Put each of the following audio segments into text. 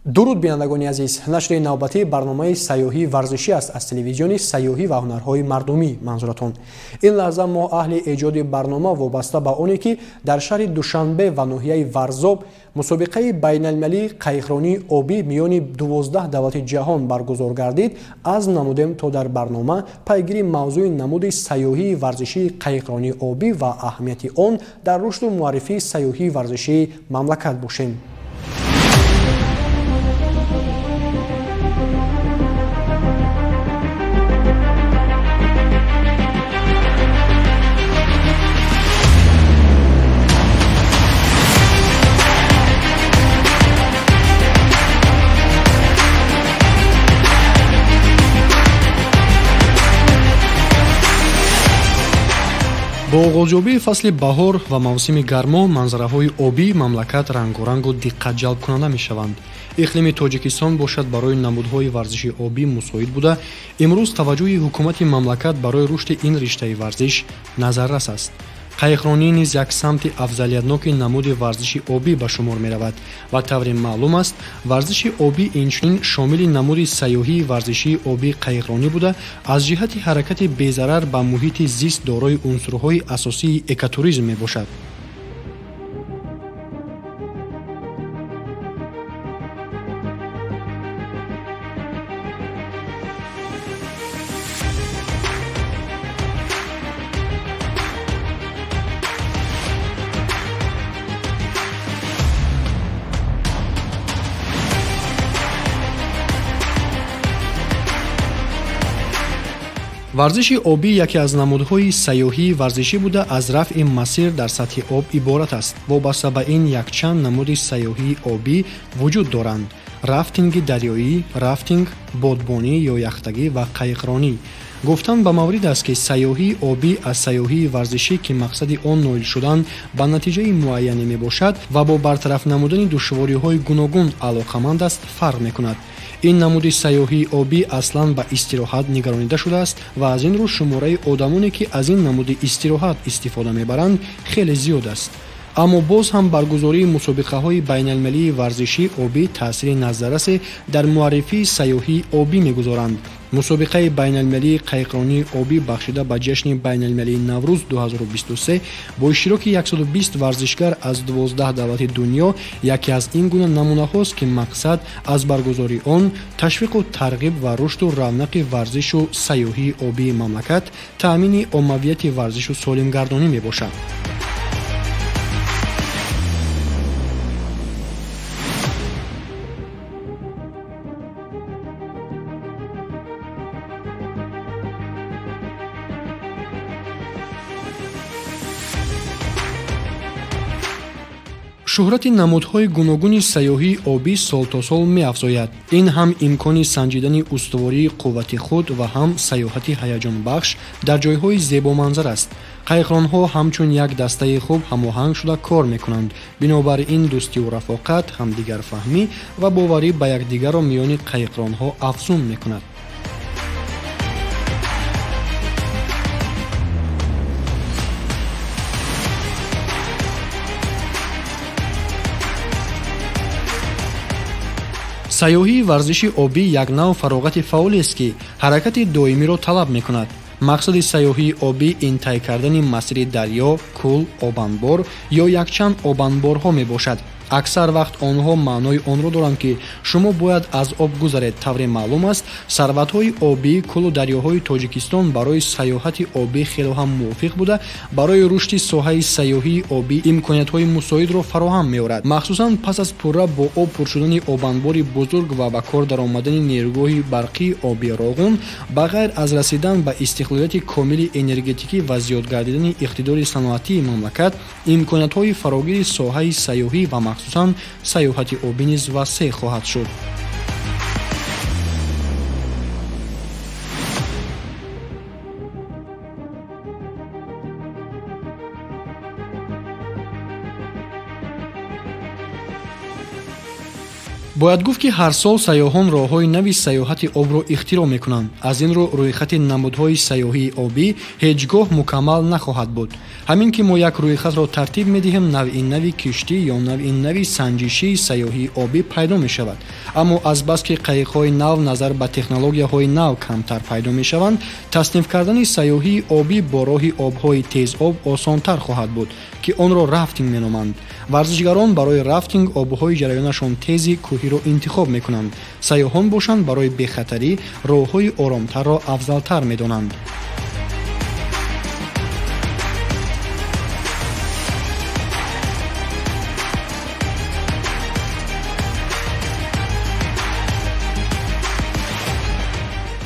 Дуруд, бинандагони азиз! Нашри навбатии барномаи сайёҳии варзишӣ аст аз телевизиони сайёҳӣ ва ҳунарҳои мардумӣ манзуратон. Ин лаҳза мо аҳли эҷоди барнома вобаста ба оне, ки дар шаҳри Душанбе ва ноҳияи Варзоб мусобиқаи байналмилалии қайиқронии обӣ миёни 12 давлати ҷаҳон баргузор гардид, азм намудем, то дар барнома пайгири мавзӯи намуди сайёҳии варзишии қайиқронии обӣ ва аҳамияти он дар рушду муаррифии сайёҳии варзишии мамлакат бошем. Бо оғозёбии фасли баҳор ва мавсими гармо манзараҳои обии мамлакат рангорангу диққатҷалбкунанда мешаванд. Иқлими Тоҷикистон бошад, барои намудҳои варзиши обӣ мусоид буда, имрӯз таваҷҷӯҳи ҳукумати мамлакат барои рушди ин риштаи варзиш назаррас аст. Қайиқронӣ низ як самти афзалиятноки намуди варзиши обӣ ба шумор меравад ва тавре маълум аст, варзиши обӣ инчунин шомили намуди сайёҳии варзишии обии қайиқронӣ буда, аз ҷиҳати ҳаракати безарар ба муҳити зист дорои унсурҳои асосии экотуризм мебошад. Варзиши обӣ яке аз намудҳои сайёҳии варзишӣ буда, аз рафъи масир дар сатҳи об иборат аст. Вобаста ба ин якчанд намуди сайёҳии обӣ вуҷуд доранд: рафтинги дарёӣ, рафтинг, бодбонӣ ё яхтагӣ ва қайиқронӣ. Гуфтан ба маврид аст, ки сайёҳии обӣ аз сайёҳии варзишӣ, ки мақсади он ноил шудан ба натиҷаи муайяне мебошад ва бо бартараф намудани душвориҳои гуногун алоқаманд аст, фарқ мекунад. Ин намуди сайёҳии обӣ аслан ба истироҳат нигаронида шудааст ва аз ин рӯ шумораи одамоне, ки аз ин намуди истироҳат истифода мебаранд, хеле зиёд аст. Аммо боз ҳам баргузории мусобиқаҳои байналмилалии варзишии обӣ таъсири назаррасе дар муаррифии сайёҳии обӣ мегузоранд. Мусобиқаи байналмилалии қайиқронии обӣ, бахшида ба ҷашни байналмилалии Наврӯз 2023, бо иштироки 120 варзишгар аз 12 давлати дунё яке аз ин гуна намунаҳост, ки мақсад аз баргузории он ташвиқу тарғиб ва рушду равнақи варзишу сайёҳии обии мамлакат, таъмини оммавияти варзишу солимгардонӣ мебошад. Шӯҳрати намудҳои гуногуни сайёҳии обӣ сол то сол меафзояд. Ин ҳам имкони санҷидани устувории қуввати худ ва ҳам сайёҳати ҳаяҷонбахш дар ҷойҳои зебоманзар аст. Қайиқронҳо ҳамчун як дастаи хуб ҳамоҳанг шуда кор мекунанд. Бинобар ин дӯстиву рафоқат, ҳамдигарфаҳмӣ ва боварӣ ба якдигарро миёни қайиқронҳо афзун мекунад. Сайёҳии варзиши обӣ як нав фароғати фаъолест, ки ҳаракати доимиро талаб мекунад. Мақсади сайёҳии обӣ ин тай кардани масири дарё, кӯл, обанбор ё якчанд обанборҳо мебошад. Аксар вақт онҳо маънои онро доранд, ки шумо бояд аз об гузаред. Тавре маълум аст, сарватҳои обӣ, кӯлу дарёҳои Тоҷикистон барои сайёҳати обӣ хело ҳам мувофиқ буда, барои рушди соҳаи сайёҳии обӣ имкониятҳои мусоидро фароҳам меорад. Махсусан пас аз пурра бо об пур шудани обанбори бузург ва ба кор даромадани нерӯгоҳи барқии обии Роғун, ба ғайр аз расидан ба истиқлолияти комили энергетикӣ ва зиёд гардидани иқтидори саноатии мамлакат, имкониятҳои фарогири соҳаи сайёҳӣ ва махсусан сайёҳати обӣ низ васеъ хоҳад шуд. Бояд гуфт, ки ҳар сол сайёҳон роҳҳои нави сайёҳати обро ихтироъ мекунанд. Аз ин рӯ рӯйхати намудҳои сайёҳии обӣ ҳеҷ гоҳ мукаммал нахоҳад буд. Ҳамин ки мо як рӯйхатро тартиб медиҳем, навъи нави киштӣ ё навъи нави санҷишии сайёҳии обӣ пайдо мешавад. Аммо азбаски қайиқҳои нав назар ба технологияҳои нав камтар пайдо мешаванд, тасниф кардани сайёҳии обӣ бо роҳи обҳои тезоб осонтар хоҳад буд, ки онро рафтинг меноманд. Варзишгарон барои рафтинг обҳои ҷараёнашон тези кӯҳиро интихоб мекунанд. Сайёҳон бошанд, барои бехатарӣ роҳҳои оромтарро афзалтар медонанд.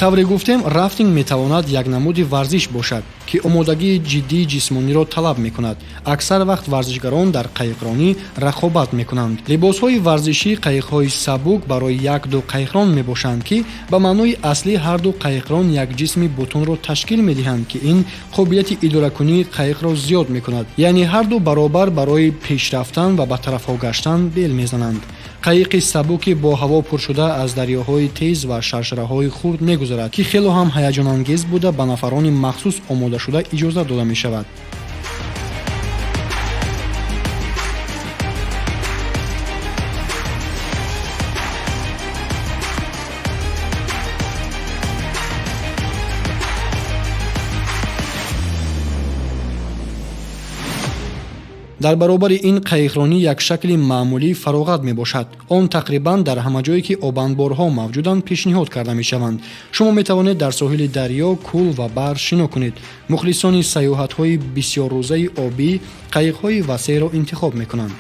Тавре гуфтем, рафтинг метавонад як намуди варзиш бошад, ки омодагии ҷиддии ҷисмониро талаб мекунад. Аксар вақт варзишгарон дар қайиқронӣ рақобат мекунанд. Либосҳои варзишӣ, қайиқҳои сабук барои як-ду қайиқрон мебошанд, ки ба маънои аслӣ ҳарду қайиқрон як ҷисми бутунро ташкил медиҳанд, ки ин қобилияти идоракунии қайиқро зиёд мекунад, яъне ҳарду баробар барои пешрафтан ва ба тарафҳо гаштан бел мезананд. Қайиқи сабуки бо ҳаво пуршуда аз дарёҳои тез ва шаршараҳои хурд мегузарад, ки хело ҳам ҳаяҷонангез буда, ба нафарони махсус омодашуда иҷозат дода мешавад. Дар баробари ин, қайиқронӣ як шакли маъмулии фароғат мебошад. Он тақрибан дар ҳама ҷое, ки обанборҳо мавҷуданд, пешниҳод карда мешаванд. Шумо метавонед дар соҳили дарё, кӯл ва баҳр шино кунед. Мухлисони сайёҳатҳои бисёррӯзаи обӣ қайиқҳои васеъро интихоб мекунанд.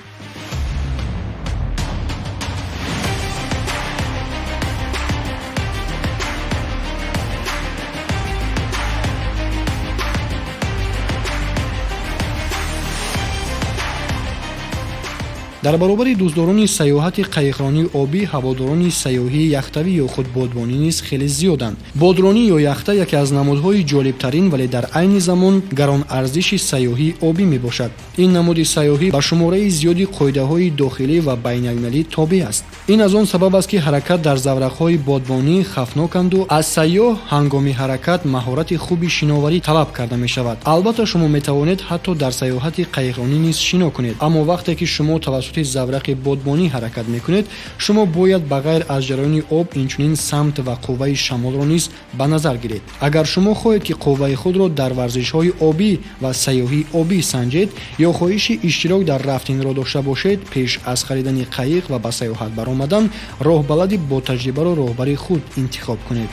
Дар баробари дӯстдорони сайёҳати қайиқронии обӣ, ҳаводорони сайёҳии яхтавӣ ё худ бодбонӣ низ хеле зиёданд. Бодронӣ ё яхта яке аз намудҳои ҷолибтарин, вале дар айни замон гаронарзиши сайёҳии обӣ мебошад. Ин намуди сайёҳӣ ба шумораи зиёди қоидаҳои дохилӣ ва байналмилалӣ тобеъ аст. Ин аз он сабаб аст, ки ҳаракат дар заврақҳои бодбонӣ хавфноканду аз сайёҳ ҳангоми ҳаракат маҳорати хуби шиноварӣ талаб карда мешавад. Албатта, шумо метавонед ҳатто дар сайёҳати қайиқронӣ низ шино кунед, аммо вақте ки шумо тавассути заврақи бодбонӣ ҳаракат мекунед, шумо бояд ба ғайр аз ҷараёни об инчунин самт ва қувваи шамолро низ ба назар гиред. Агар шумо хоҳед, ки қувваи худро дар варзишҳои обӣ ва сайёҳии обӣ санҷед ё хоҳиши иштирок дар рафтингро дошта бошед, пеш аз харидани қайиқ ва ба сайёҳат баромадан роҳбалади ботаҷрибаро роҳбари худ интихоб кунед.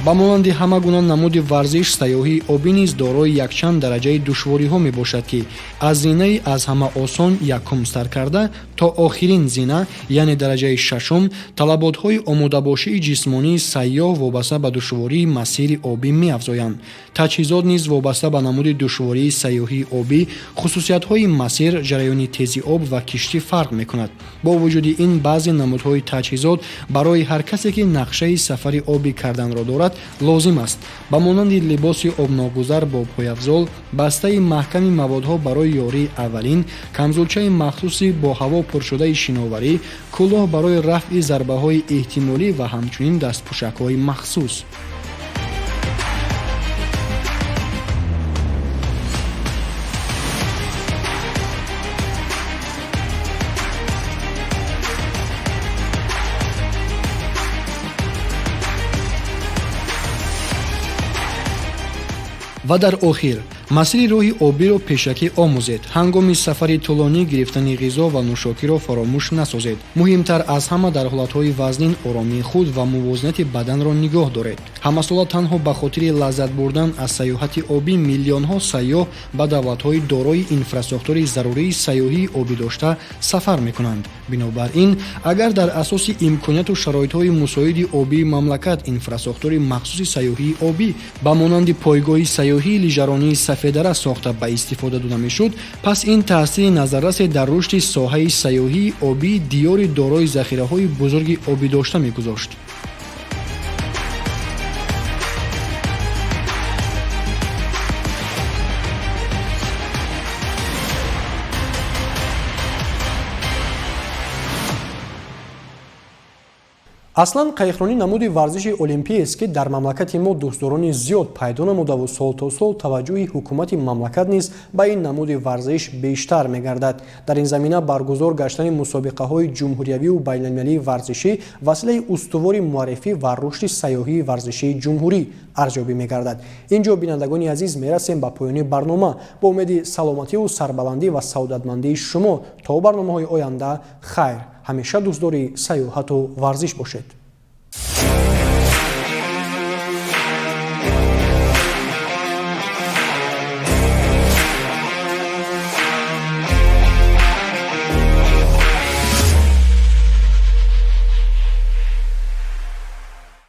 Ба монанди ҳама гуна намуди варзиш, сайёҳии обӣ низ дорои якчанд дараҷаи душвориҳо мебошад, ки аз зинаи аз ҳама осон якум сар карда то охирин зина, яъне дараҷаи шашум. Талаботҳои омодабошии ҷисмонии сайёҳ вобаста ба душвории масири обӣ меафзоянд. Таҷҳизот низ вобаста ба намуди душвории сайёҳии обӣ, хусусиятҳои масир, ҷараёни тези об ва киштӣ фарқ мекунад. Бо вуҷуди ин, баъзе намудҳои таҷҳизот барои ҳар касе, ки нақшаи сафари обӣ карданро дорад, лозим аст, ба монанди либоси обногузар бо пойафзол, бастаи маҳками маводҳо барои ёрии аввалин, камзулчаи махсуси бо ҳаво пуршудаи шиноварӣ, кӯлоҳ барои рафъи зарбаҳои эҳтимолӣ ва ҳамчунин дастпӯшакҳои махсус. Ва дар охир, масири роҳи обиро пешакӣ омӯзед. Ҳангоми сафари тӯлонӣ гирифтани ғизо ва нӯшокиро фаромӯш насозед. Муҳимтар аз ҳама, дар ҳолатҳои вазнин оромии худ ва мувозинати баданро нигоҳ доред. Ҳамасола танҳо ба хотири лаззат бурдан аз сайёҳати обӣ миллионҳо сайёҳ ба давлатҳои дорои инфрасохтори зарурии сайёҳии обӣ дошта сафар мекунанд. Бинобар ин, агар дар асоси имконияту шароитҳои мусоиди обии мамлакат инфрасохтори махсуси сайёҳии обӣ ба монанди пойгоҳи сайёҳии лижаронии Сафедара сохта ба истифода дода мешуд, пас ин таъсири назаррасе дар рушди соҳаи сайёҳии обии диёри дорои захираҳои бузурги обӣ дошта мегузошт. Аслан қайиқронӣ намуди варзиши олимпиест, ки дар мамлакати мо дӯстдорони зиёд пайдо намудаву сол то сол таваҷҷӯҳи ҳукумати мамлакат низ ба ин намуди варзиш бештар мегардад. Дар ин замина баргузор гаштани мусобиқаҳои ҷумҳуриявию байналмилалии варзишӣ василаи устувори муаррифӣ ва рушди сайёҳии варзишии ҷумҳурӣ арзёбӣ мегардад. Ин ҷо, бинандагони азиз, мерасем ба поёни барнома. Бо умеди саломативу сарбаландӣ ва саодатмандии шумо то барномаҳои оянда хайр. Ҳамеша дӯстдори сайёҳату варзиш бошед.